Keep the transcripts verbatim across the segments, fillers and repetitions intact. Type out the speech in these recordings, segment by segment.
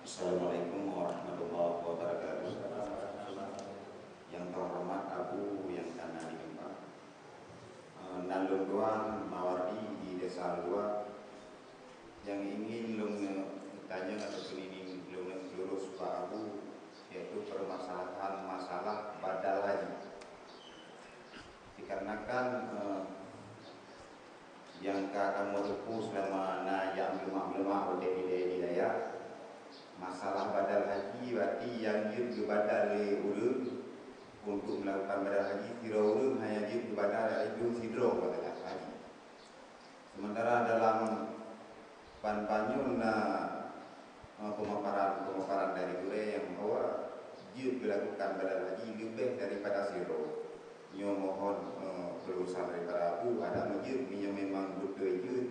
Assalamualaikum warahmatullahi wabarakatuh. Yang terhormat Abu yang kana ditimpa. Eh, nan lôn tuan Mawardi di Desa Lua, yang ingin lôn tanya ataupun ingin lôn lurus bak Abu, yaitu permasalahan masalah badal haji. Dikarenakan, eh, nyang ka kamoe teupeu seulama na nyang meuleumah-meuleumah watée di, di dayah, masalah badal haji, berarti nyang jeuet geubadal lé ureuëng untuk melakukan badal haji, sidroe ureuëng hanya jeuet geubadal lé sidroe badal haji. Sementara dalam ban-ban nyoe na, eh, pemaparan-pemaparan dari gurée nyang bahwa jeuet geulakukan badal haji leubeh daripada sidroe. Nyoe mohon, eh, peulusan daripada Abu, adak meujeuet meunyoe memang beutôi jeuet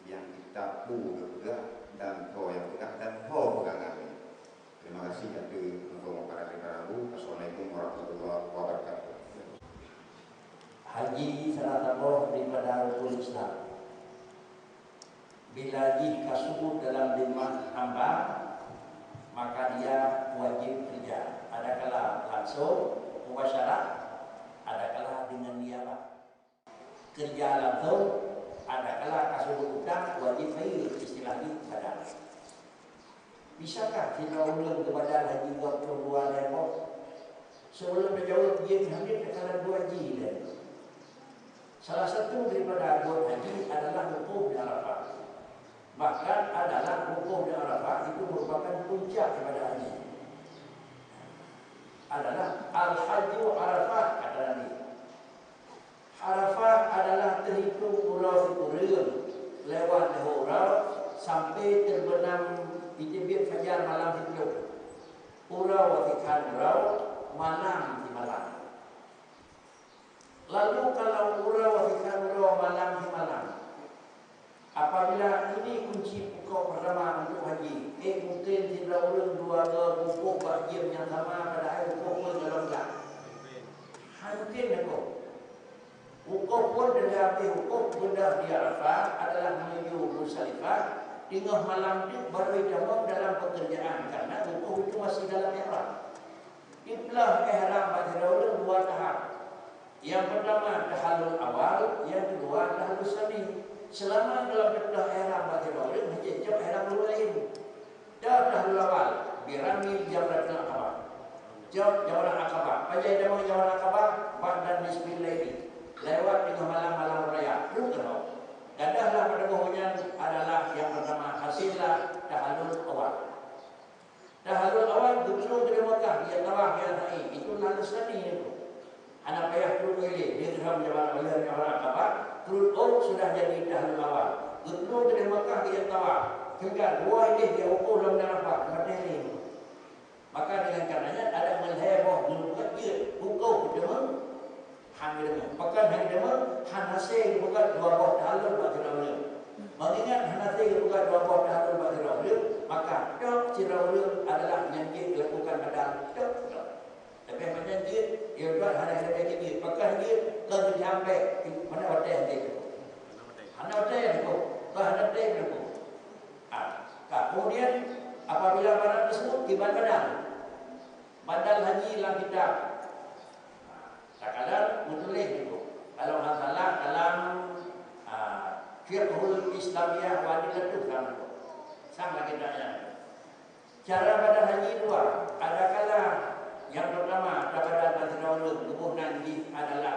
nyang kitab peugah dan ho nyang peugah dan ho pegangan. Terima kasih ateueh pemaparan daripada Abu. Assalamualaikum warahmatullahi wabarakatuh. Haji salah saboh daripada rukun Islam. Bila jih ka subut dalam dimah hamba, maka dia wajib kerja. Adakala langsung, mubasyarat, adakala dengan niabat. Kerja langsung, adakala ka subut utang, wajib bayar, istilah jih badal. Bisakah sidroe ureuëng geubadal haji dua puluh dua lhée boh? Sebelum menjawab, dia hanya terkadang dua haji dan salah satu daripada dua haji adalah wukuf di Arafah. Bahkan adalah wukuf di Arafah itu merupakan puncak ibadah haji. Adalah Al-Hajju Arafah, kata Nabi. Arafah adalah teuhitung uroe sikureueng lewat leuhô uroe sampai terbenam, iteubiet fajar malam siplôh. Uroe sikhan uroe, malam simalam. Lalu kalau uroe sikhan uroe, malam simalam, apabila ini kunci pokok pertama untuk haji, eh, mungkin sidroe ureuëng dua go wukuf bak jeuem nyang sama, padahai wukuf pun golom blah. Hana mungkin aku. Wukuf pun, dari habéh wukuf beundah di Arafah adalah menuju Muzdalifah, teungoh malam tu baru jitamong dalam pekerjaan, karena wukuf itu masih dalam ihram. Dipeuleueh ihram bak sidroe ureuëng dua tahap. Nyang peurtama tahallul awal, nyang keudua tahallul tsani. Seulama dalam teupeuleueh ihram bak sidroe ureuëng, hana jicok ihram ureuëng laén. Cok tahallul awal, birami Jamratul Aqabah. Cok Jamratul Aqabah. Pajan jitamong Jamratul Aqabah? Ba'da nisfil laili. Lewat teungoh malam, malam raya. Trok keudroe. Gadahlah padum nyan adalah nyang peurtama, hasé lah tahallul awal. Tahallul awal, geutreun di Mekah, geutawaf, geusa'yi. Itu tahallul tsani nyan. Hana payah trok u Ilé, di ihram Jamratul Aqabah, trok u, sudah jadi tahallul awal. Geutreun di Mekah, geutawaf. Tinggai dua Ilé, geuwukuf lam Arafah, maté lé. Maka dengan karenanya ada meulhée boh geulubuet jeuet, wukuf teuma hana deungoe. Pakon hana deungoe? Hana hasé geupeugah dua boh tahallul bak sidroe ureuëng. Meungingat hana hasé geupeugah dua boh tahallul bak sidroe ureuëng, maka tok sidroe ureuëng adalah nyang jeuet geulakukan badal tok-tok. Tapi meunyoe jeuet, ya tuan, hana hasé jeuet. Pakon jeuet? Kon geucambek, mana watée jeuet. Hana watée nyoe, bah hana watée nyoe. Ah, ka. Kemudian, apabila barang tersebut, kiban badal. Badal haji lam kitab. Takala meutuléh nyoe. Kalau hana salah, dalam, ah, Fiqhul Islamiyah wa Adillatuh, sama tu. Sama kitab nyan. Cara badal haji dua. Adakala nyang peurtama, tabadal bak sidroe ureuëng, geuboh nan jih adalah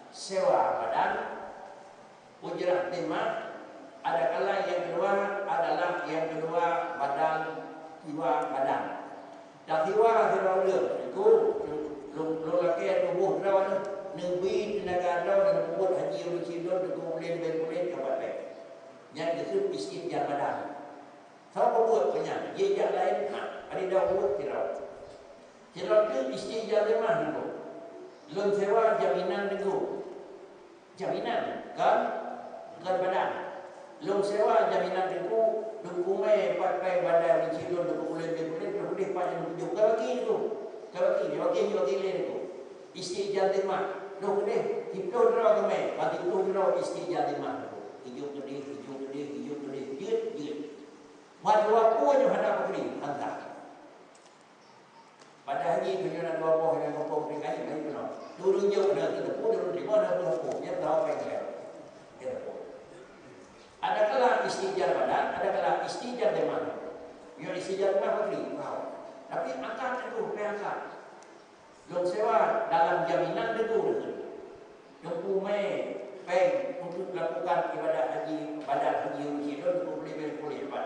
sewa badan, ujrah dhimah, adakala nyang keudua adalah nyang keudua badal siwa badan. Tasiwa sidroe ureuëng, Teungku, lôn, lôn lakée tuboh droe neubi teunaga droe dan peubuet haji ureuëng sidroe, Teungku, ulée leubeh puléh ka pat bée. Nyan geukheun isti'jar badan. Soe peubuet keu nyan? Jijak laén? Ha, adak buet sidroe. Sidroe teuk isti'jar dhimah nyoe. Lôn sewa jaminan Teungku. Jaminan, kon, kon badan. Lôn sewa jaminan Teungku, Teungku mé pat péng badai ureuëng sidroe, Teungku ulée-ulée, Teungku udeh pat nyang tujoh. Ka bagi Teungku. Ka bagi, bagi, bagi lé Teungku. Isti'jar dhimah. Lôn keudeh, siplôh droe keumé, bagi siplôh droe isti'jar dhimah Teungku. Ijuek keudeh, ijuek keudeh, ijuek keudeh, jeuet, jeuet. Ban dua pue nyoe hana peukri, hana. Pada haji tu nyoe na dua boh nyang gampông peukri kain, kain peunoh. Turun jok na teupeu, turun lima na dua pue, nyan tahu apa yang dia. Dia tahu. Ada kala istijar badan, ada kala istijar demand. Nyoe istijar demand peukri, wow. Tapi angkat itu, payah angkat. Lôn sewa dalam jaminan Teungku, Teungku. Teungku mé péng untuk melakukan ibadah haji, ibadah haji ruji lôn, Teungku beli péng pulih dapat.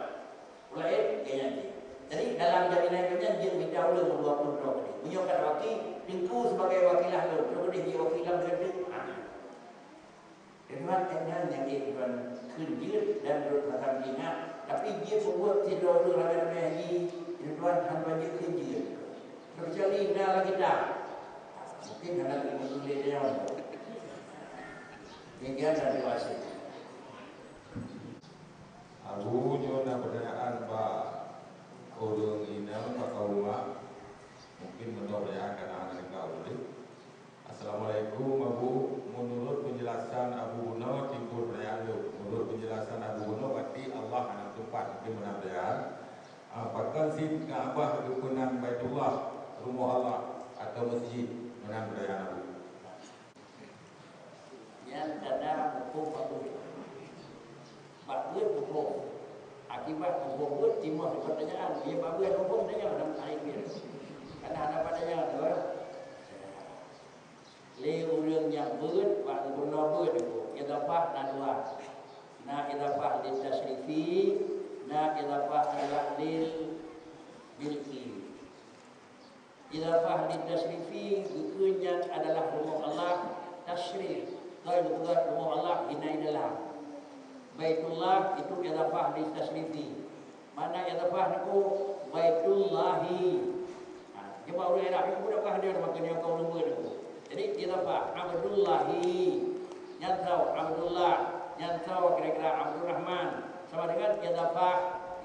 Ulai, gaya nyan jih. Jadi, dalam jaminan geuh nyan, jeuet mita ulôn dua puluh droe tadi. Meunyoe ka wakil, Teungku sebagai wakilah lôn, Teungku deh jeuet wakilah lôn. Tuan, eh, nyan nyang jeuet Tuan kheun jeuet dan Tuan akan ingat. Tapi jeuet peubuet sidroe ureueng ramé-ramé haji, Tuan hana jeuet kheun jeuet. Kecuali na lagèe dah. Mungkin hana lagèe meutuléh dia. Demikian dan terima kasih. Abu, nyoe na pertanyaan bak ureueng inong bak kaum mak. Mungkin meunoe pertanyaan ka na hana lengkap ulih. Assalamualaikum, Abu. Menurut penjelasan Abu bunoe, timbul pertanyaan lôn. Menurut penjelasan Abu bunoe, berarti Allah hana teumpat, mungkin meunan pertanyaan. Ah, pakon sit Ka'bah geupeunan Baitullah, rumoh Allah, atau masjid? Meunan pertanyaan Abu. Nyan tanda muphom bak beuet. Bak beuet muphom. Akibat muphom beuet, timbul pertanyaan. Nyan bak beuet muphom tanya dalam hari ni. Karena hana pertanyaan tu, eh. Lé ureueng nyang beuet bak gubernur beuet tu, idhafah na dua. Na idhafah lil tasyrifi, na idhafah adalah lil milki. Idhafah lil tasyrifi, geukheun nyan adalah rumoh Allah, tasyrif. Kon geupeugah rumoh Allah hina i dalam. Baitullah itu idhafah lil tasyrifi. Makna idhafah nyan Baitullahi. Ha, cuma ureueng Arab nyan budak bah dia maka dia kau nunggu nyan. Jadi idhafah Abdullahi. Nyan tau Abdullah, nyan tau kira-kira Abdurrahman. Sama dengan idhafah,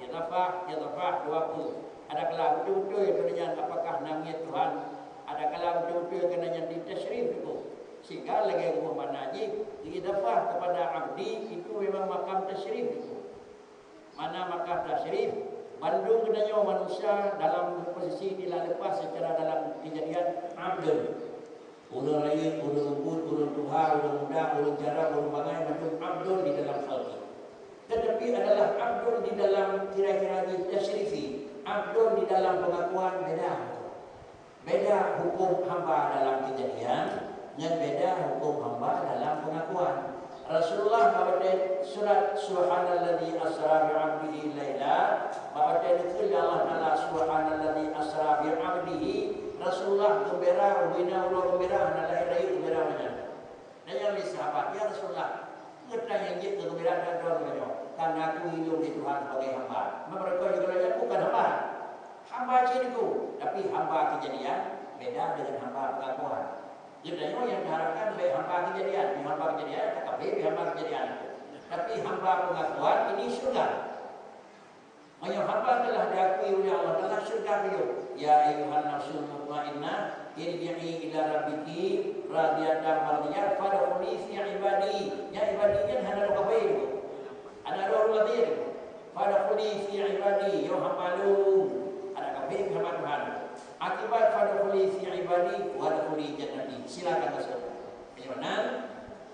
idhafah, idhafah dua pue. Ada kala beutôi-beutôi tu nyan apakah namiet Tuhan? Ada kala beutôi-beutôi kena nyan di tasyrif tu. Sehingga lagèe rumoh makna jih, idhafah kepada abdi itu memang makam tasyrif tu. Mana makam tasyrif, bandum geutanyoe manusia dalam posisi dilah leupah secara dalam kejadian abdun. Ureueng rayeuk, ureueng ubit, ureueng tuha, ureueng muda, ureueng jarang, ureueng bangai, bandum abdun di dalam khalqi. Tetapi adalah abdun di dalam kira-kira jih tasyrifi, abdun di dalam pengakuan beda. Beda huköm hamba dalam keujadian, ngon beda huköm hamba dalam peungakuan. Rasulullah bak watèe surat, "Subhanalladzi asra bi 'abdihi laila," bak watèe neukheun lé Allah Taala, "Subhanalladzi asra bi 'abdihi," Rasulullah geumbira, ubena uroe geumbira, hana lahé rayeuk geumbira nyan. Dan nyang lé sahabat, "Ya Rasulullah, gata nyang jeuet keu geumbira dan droe geutanyoe, ka neukui lôn lé Tuhan sebagai hamba." Meureuka jikalon nyan bukan hamba. Hamba cit Teungku, tapi hamba keujadian beda dengan hamba peungakuan. Geutanyoe nyang taharapkan bèk hamba keujadian, bèk hamba keujadian, ka kafé bèk hamba keujadian. Tapi hamba peungakuan ini syurga. Meunyoe hamba telah diakui ulèh Allah Taala, syurga geuyue, "Ya ayyuhan nafsul mutmainnah, irji'i ila rabbiki radiyatan mardiyah, fadkhuli fi ibadi." Nyan ibadi nyan hana droe kafé. Hana droe ureueng kafé. "Fadkhuli fi ibadi," yo hamba lôn. Hana kafé, hamba Tuhan. Akibat "Fadkhuli fi ibadi, wadkhuli jannati." Silakan masuk. Meunyoe nan,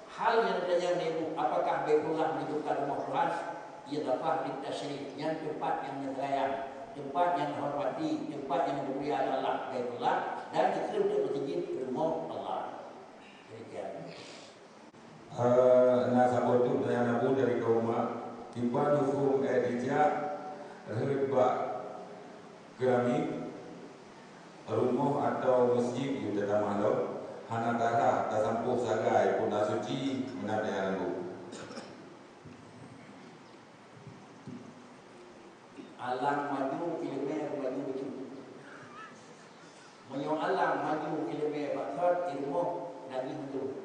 hal nyang tanyong lé Ibu, apakah Baitullah menunjukkan rumoh Tuhan? Idhafah lit tasyrif, nyan teumpat nyang neusayang, teumpat nyang neuhormati, teumpat nyang neumulia lé Allah, Baitullah, dan dikheun teuk meuseujid rumoh Allah. Demikian. Eh, na saboh teuk pertanyaan Abu dari kaum mak. Kiban huköm èk ijak rhët bak keramik, rumoh atawa meuseujid, yue tatamah lom, hana tarhah, tasampôh sagai, peue na suci, meunan nyang ragu. Alang maju, ileumèe maju bacut. Meunyoe alang maju, ileumèe bacut, di rumoh najih mandum.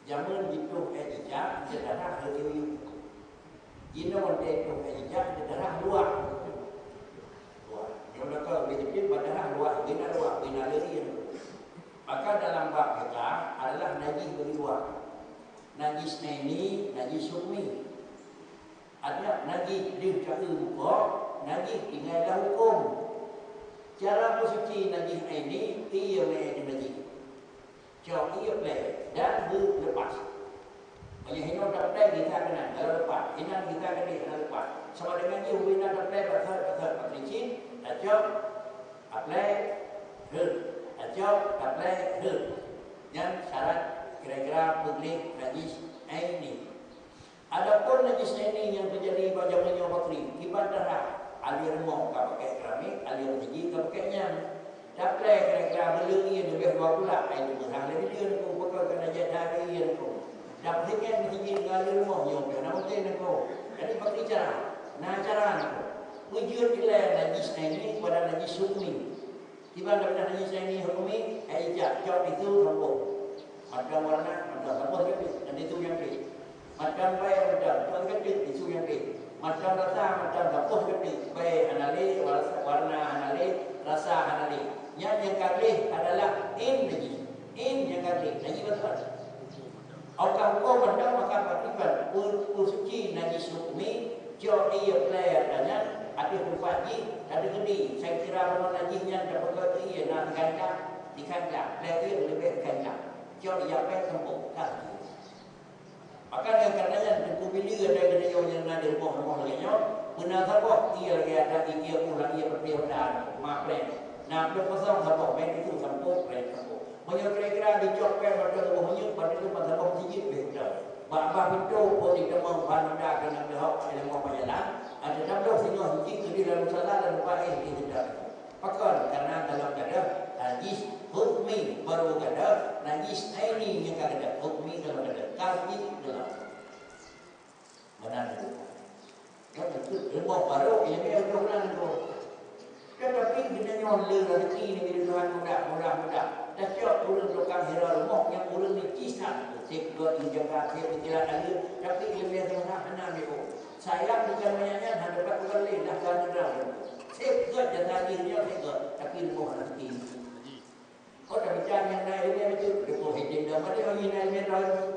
Jameun jitôh èk jijak, teutarhah lé yue. Jinoe watèe jitôh èk jijak, teutarhah luwah. Luwah. Nyoe lakèe ubé jeuet bak tarhah luwah, bina luwah, bina leurie. Maka dalam bab fiqah adalah najih bagi dua. Najis aini, najis hukmi. Ada najih deuh ka eu muka, Najih tinggai lam huköm. Cara peusuci najih aini, ié meu'en najih. Cok ié plè dan beuleupah. Meunyoe hinoe taplè gisa keunan, kalau leupah, inan gisa keudeh hana leupah. Sama dengan jih ubena taplè basat-basat patricin, tacok, taplè, rhët, tacok, taplè, rhët. Nyan syarat kira-kira peugleh najis aini. Adapun najis aini nyang teujadi bak jameun nyoe bakri, kiban dara, aleue rumoh ka pakai keramik, aleue meuseujid ka pakai nyan. Taplè kira-kira beuleuen ié leubeh dua pula, ai teumeurang lé bileuen ku, pakon ka najat that ié ku. Tapeusingét meuseujid ngon aleue rumoh nyoe pih na mungken ku. Jadi bak cara, na cara ku. Peujeuet ilée najis aini pada najis hukmi. Kiban dara najis aini hukmi, ai ijak, cok tisu sampôh. Macam warna, macam sampôh jadi, dan tisu nyang pih. Macam bai, macam cok keudeh, tisu nyang pih. Macam rasa, macam sampôh jadi, bai hana lé, warasa, warna hana lé, rasa hana lé. Nyan nyang ka gleh adalah ain najis. Ain nyang ka gleh, najis beutôi. Au ka huköm mantong maka pakriban peusuci najis hukmi, cok ié plè tanyan ateueh teumpat jih, teukeudi sai kira rumoh najis nyan tapeugöt ié na teugandak, teugandak, plè ié leubeh teugandak. Cok ié plè sempôh ka. Maka nyang karena nyan teungku bileue ada geutanyoe nyang na di rumoh-rumoh lagée nyoe, beuna saboh ié lagée ada ié ulah ié peutéh udah ma plè. Na plè kosong saboh, meunan itu sempôh, plè sempôh. Meunyoe kira-kira dicok pèng mantong saboh minyeuk, berarti tu mantong saboh meuseujid pih udah. Bak babah pintoe pun jitamong ban udah keunan leuhok ilmu pajalan, ada tabloh singoh jih keudeh lam musala dan lupa éh di udah. Pakon? Karena dalam gadoh najis hukmi, baru gadoh najis aini nyang ka gadoh hukmi dalam gadoh. Ka jih dalam. Meunan tu. Kan itu ilmu baru, ilmu yang udah ulang tu. Tetapi geutanyoe le rezeki nibak Tuhan mudah, mudah, mudah. Tacok ureuëng tukang hira rumoh nyang ureuëng ni cisat, seb gét meujaga, seb meukilat lagée, tapi ilmu yang hana, hana ambil. Sayang bukan banyak nyan, hana dapat tukang lé, dah ka neudra. Seb gét jasa jih nyoe seb gét, tapi rumoh rezeki. Kau dah bicara yang naik ilmu itu, dia pun hidin dah, mana yang naik ilmu dah.